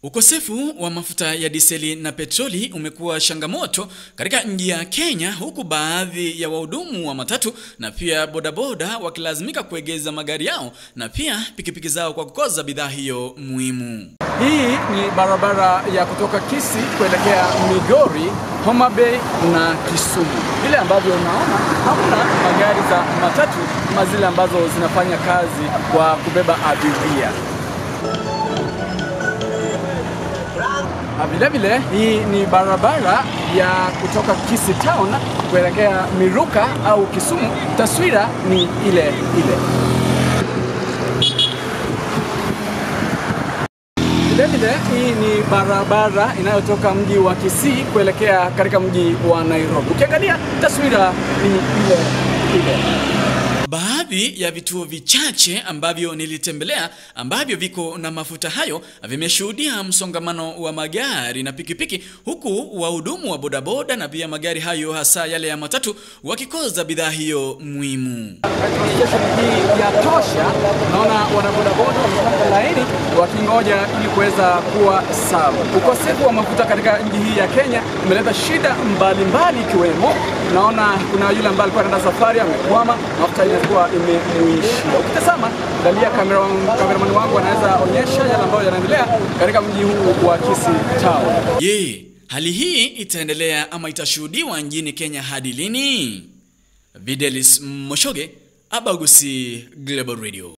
Ukosefu wa mafuta ya diseli na petroli umekuwa changamoto katika nchi ya Kenya, huku baadhi ya wahudumu wa matatu na pia bodaboda wakilazimika kuegeza magari yao na pia pikipiki zao kwa kukosa bidhaa hiyo muhimu. Hii ni barabara ya kutoka Kisii kuelekea Migori, Homa Bay na Kisumu. Vile ambavyo unaona hamna magari za matatu kama zile ambazo zinafanya kazi kwa kubeba abiria. Vile vile hii ni barabara ya kutoka Kisii Town kuelekea Miruka au Kisumu. Taswira ni ile ile. Vile vile hii ni barabara inayotoka mji wa Kisii kuelekea katika mji wa Nairobi. Ukiangalia taswira ni ile ile. Baadhi ya vituo vichache ambavyo nilitembelea ambavyo viko na mafuta hayo vimeshuhudia msongamano wa magari na pikipiki, huku wahudumu wa bodaboda na pia magari hayo hasa yale ya matatu wakikosa bidhaa hiyo muhimu. Petrol station hii ya Tosha, naona wanabodaboda wamepanga laini wakingoja ili kuweza kuwa sawa. Ukosefu wa mafuta katika nchi hii ya Kenya umeleta shida mbalimbali, ikiwemo naona kuna yule ambaye alikuwa anaenda safari amekwama, mafuta ilikuwa imemuishia. Ukitazama angalia, cameraman wangu anaweza onyesha yale ambayo yanaendelea katika mji huu wa Kisii Town. Je, hali hii itaendelea ama itashuhudiwa nchini Kenya hadi lini? Videlis Moshoge, Abagusi Global Radio.